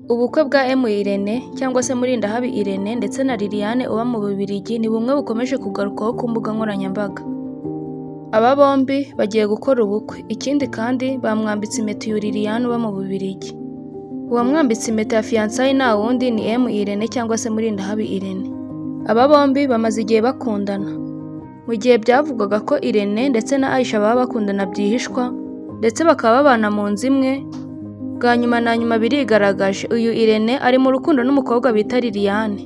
Ubukwe bwa M Irene cyangwa se Murindahabi Irene ndetse na Liliane uba mu Bubiligi ni bumwe bukomeje kugarukwaho ku mbuga nkoranyambaga. Aba bombi bagiye gukora ubukwe, ikindi kandi bamwambitse impeta uyu Liliane uba mu Bubiligi. Uwamwambitse impeta ya fiançailles nta wundi ni M Irene cyangwa se Murindahabi Irene. Aba bombi bamaze igihe bakundana. Mu gihe byavugwaga ko Irene ndetse na Aisha baba bakundana byihishwa ndetse bakaba babana mu nzu imwe, bwa nyuma na nyuma birigaragaje, uyu Irene ari mu rukundo n'umukobwa bita Liliane.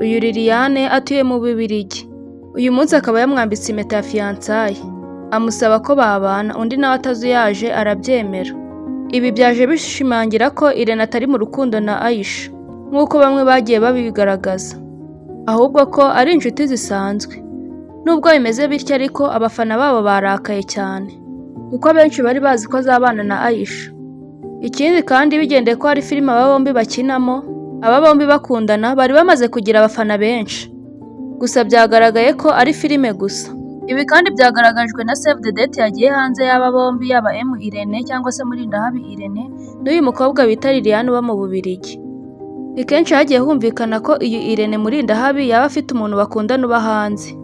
Uyu Liliane atuye mu Bubiligi. Uyu munsi akaba yamwambitse impeta ya fiançailles, amusaba ko babana, undi nawe atazuyaje arabyemera. Ibi byaje bishimangira ko Irene atari mu rukundo na Aisha nk'uko bamwe bagiye babigaragaza, ahubwo ko ari inshuti zisanzwe. Nubwo bimeze bityo ariko, abafana babo barakaye cyane kuko abenshi bari bazi ko azabana na Aisha. Ikindi kandi, bigendeye ko hari filime aba bombi bakinamo, aba bombi bakundana, bari bamaze kugira abafana benshi. Gusa byagaragaye ko ari filime gusa. Ibi kandi byagaragajwe na save the date yagiye hanze y'aba bombi, yaba M Irene cyangwa se Murindahabi Irene n'uyu mukobwa bita Liliane uba mu Bubiligi. Ni kenshi hagiye humvikana ko iyi Irene Murindahabi yaba afite umuntu bakundana uba hanze,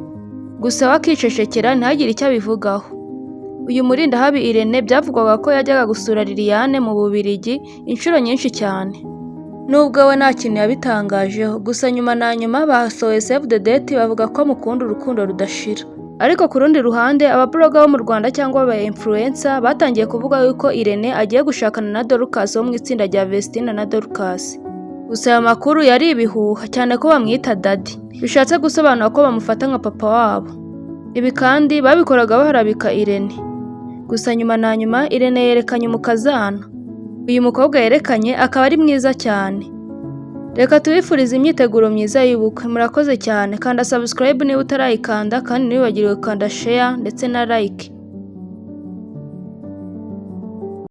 gusa we akicecekera ntihagire icyo abivugaho. Uyu Murindahabi Irene byavugwaga ko yajyaga gusura Liliane mu Bubiligi inshuro nyinshi cyane, nubwo we nta kintu yabitangajeho. Gusa nyuma na nyuma basohoye save the date bavuga ko amukunda urukundo rudashira. Ariko ku rundi ruhande, abablogger bo mu Rwanda cyangwa aba influencer batangiye kuvuga yuko Irene agiye gushakana na Dorcas wo mu itsinda rya Vestine na Dorcas. Gusa aya makuru yari ibihuha, cyane ko bamwita daddy, bishatse gusobanura ko bamufata nka papa wabo. Ibi kandi babikoraga baharabika Irene. Gusa nyuma na nyuma Irene yerekanye umukazana. Uyu mukobwa yerekanye akaba ari mwiza cyane. Reka tubifurize imyiteguro myiza y'ubukwe. Murakoze cyane. Kanda subscribe niba utarayikanda, kandi ntiwibagirwe gukanda share ndetse na like.